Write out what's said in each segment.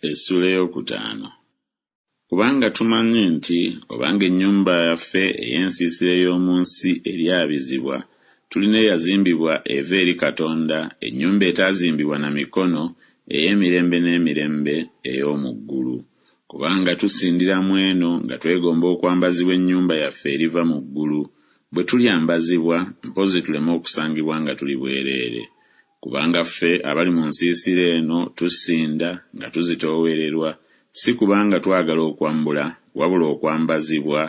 Essuula ey'okutaano. Kubanga tumanyi nti obanga ennyumba yaffe ey'ensiisira ey'omu nsi eryabizibwa, tulina eyazimbibwa eva eri Katonda, ennyumba etaazimbibwa na mikono, ey'emirembe n'emirembe ey'omu ggulu. Kubanga tusindira mu eno nga twegomba okwambazibwa ennyumba yaffe eriva mu ggulu, bwe tulyambazibwa, mpozzi tuleme okusangibwa nga tuli bwereere. Kubanga ffe abali mu nsiisira eno tusinda, nga tuzitoowererwa, si kubanga twagala okwambula, wabula okwambazibwa,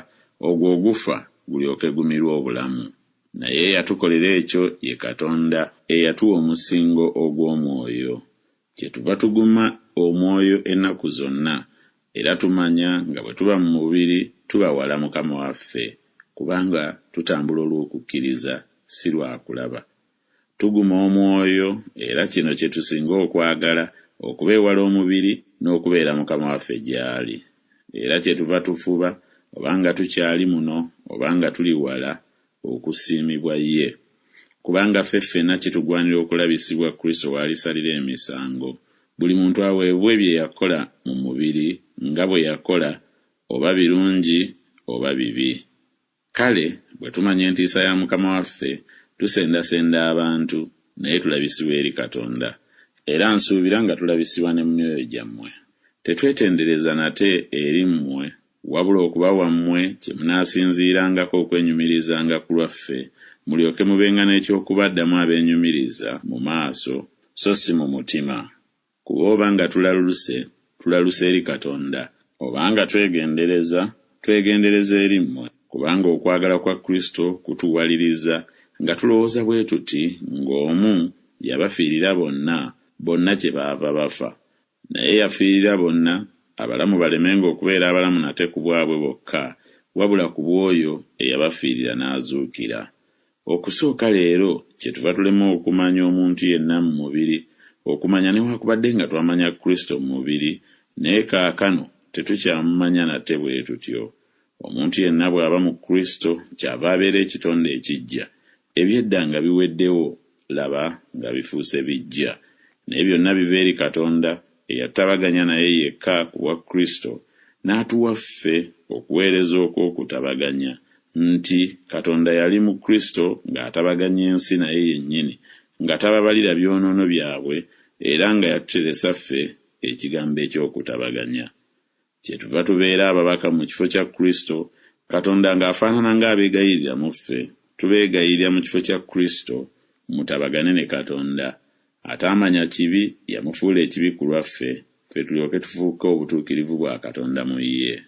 ogwo ogufa gulyoke gumirwe obulamu. Naye eyatukolera ekyo ye Katonda, eyatuwa omusingo ogw'Omwoyo. Kyetuva tuguma omwoyo ennaku zonna, era tumanya nga bwe tuba mu mubiri tuba wala Mukama waffe, kubanga tutambula olw'okukkiriza, si lwa kulaba. Tuguma omwoyo, era kino kye tusinga okwagala, okuba ewala omubiri n'okubeera Mukama waffe gy'ali. Era kyetuva tufuba, oba nga tukyali muno, oba nga tuli wala, okusiimibwa ye. Kubanga ffe ffenna kitugwanira okulabisibwa Kristo w'alisalira emisango, buli muntu aweebwe bye yakola mu mubiri, nga bwe yakola, oba birungi oba bibi. Kale bwe tumanya entiisa ya Mukama waffe, tusendasenda abantu, naye tulabisibwa eri Katonda. Era nsuubira nga tulabisibwa ne mu myoyo gyammwe. Tetwetendereza nate eri mmwe, wabula okubawa mmwe kye munaasinziirangako okwenyumirizanga ku lwaffe, mulyoke mubenga n'eky'okubaddamu abeenyumiriza mu maaso, so si mu mutima. Kuba oba nga tulaluse, tulaluse eri Katonda, oba nga twegendereza, twegendereza eri mmwe. Kubanga okwagala kwa Kristo kutuwaliriza, nga tulowooza bwe tuti ng'omu yabafiirira bonna, bonna kyebaava bafa. Naye yafiirira bonna, abalamu balemenga okubeera abalamu nate ku bwabwe bokka, wabula ku bw'oyo eyabafiirira n'azuukira. Okusooka leero kyetuva tulema okumanya omuntu yenna mu mubiri, okumanya newakubadde nga twamanya Kristo mu mubiri, naye kaakano tetukyamumanya nate bwe tutyo. Omuntu yenna bw'aba mu Kristo, kyava abeera ekitonde ekiggya, eby'edda nga biweddewo, laba, nga bifuuse biggya. Naye byonna biva eri Katonda, eyatutabaganya naye yekka ku bwa Kristo, n'atuwa ffe okuweereza okw'okutabaganya, nti Katonda yali mu Kristo ng'atabaganya ensi naye yennyini, nga tababalira byonoono byabwe, era nga yatuteresa ffe ekigambo eky'okutabaganya. Kyetuva tubeera ababaka mu kifo kya Kristo, Katonda ng'afaanana ng'abeegayirira mu ffe. Tubeegayirira mu kifo kya Kristo, mutabagane ne Katonda. Ataamanya kibi yamufuula ekibi ku lwaffe, ffe tulyoke tufuuke obutuukirivu bwa Katonda mu ye.